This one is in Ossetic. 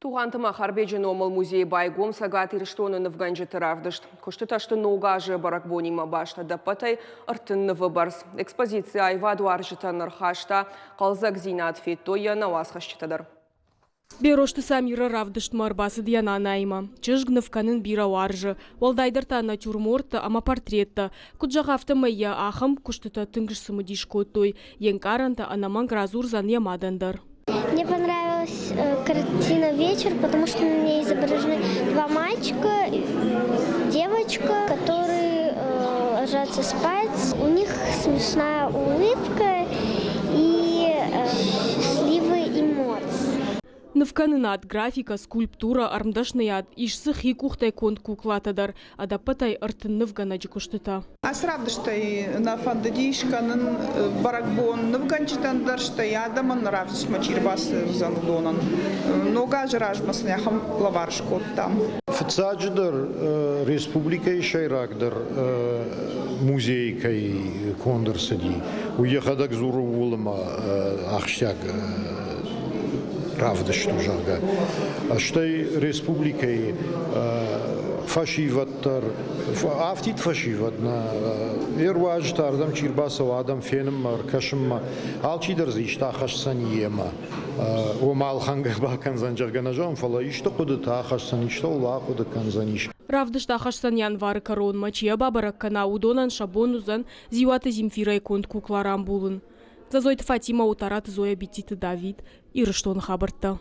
Тугъанты Махарбеджы номыл музейы байгом Цӕгат Ирыстоны нывгӕнджыты равдыст. Куыстытӕ сты Ног азы бӕрӕгбонимӕ баст ӕдӕппӕтӕй 30 нывы бӕрц. Экспозици аивадуарзджытӕн ӕрхаста хъӕлдзӕгдзинад, федтой йӕ нӕ уацхӕсджытӕ дӕр. Берозты Самиры равдыстмӕ ӕрбацыд йӕ нанаимӕ. Чызг ныв кӕнын бирӕ уарзы, уӕлдайдӕр та натюрморттӕ ӕмӕ портреттӕ. Куыд зӕгъы, афтӕмӕй йӕ ахӕм куыстытӕ тынг сцымыдис кодтой. Йе нкъарӕнтӕ ӕнӕмӕнг радзурдзӕн йӕ мадӕн дӕр. Мне понравилась картина «Вечер», потому что на ней изображены два мальчика, девочка, которые ложатся спать. У них смешная улыбка и счастливые эмоции. Нывкӕнынад, графикӕ, скульптурӕ, ӕрмдӕсныйад, ис дзы хи къухтӕй конд куклатӕ дӕр, ӕдӕппӕтӕй 30 нывгӕнӕджы куыстытӕ. Ацы равдыстӕй нӕ фӕндыди скӕнын бӕрӕгбон нывгӕнджытӕн дӕр, стӕй адӕмӕн равдыстмӕ чи рбацӕудзӕн, уыдонӕн. Ног азы размӕ сын ахӕм лӕвар скодтам. Фыццаджыдӕр республикӕйы сӕйрагдӕр музей кӕй конд ӕрцыди, уый йӕхӕдӕг дзуры ууыл ӕмӕ ахсджиаг равдыст у, зӕгъгӕ. Стӕй республикӕйы фӕсивӕд дӕр Афтид фӕсивӕд нӕ йе руаджы ардӕм чи рбацӕуа, адӕм фенынмӕ, ӕркӕсынмӕ, алчидӕр дзы исты ахӕсдзӕн йемӕ. Ома ӕлхӕнгӕ бакӕндзӕн, зӕгъгӕ, нӕ зӕгъын, фӕлӕ исты хъуыдытӕ ахӕсдзӕн, истӕуыл ахъуыды кӕндзӕнис. Равдыст ахӕсдзӕн январы кӕронмӕ, чи йӕ бабӕрӕг кӕна, уыдонӕн сӕ бон уыдзӕн Дзиуаты Земфирӕйы конд кукла рамбулын. Дзӕзойты Фатимӕ, Отараты Зоя, Бититы Давид, Ирыстоны хабӕрттӕ.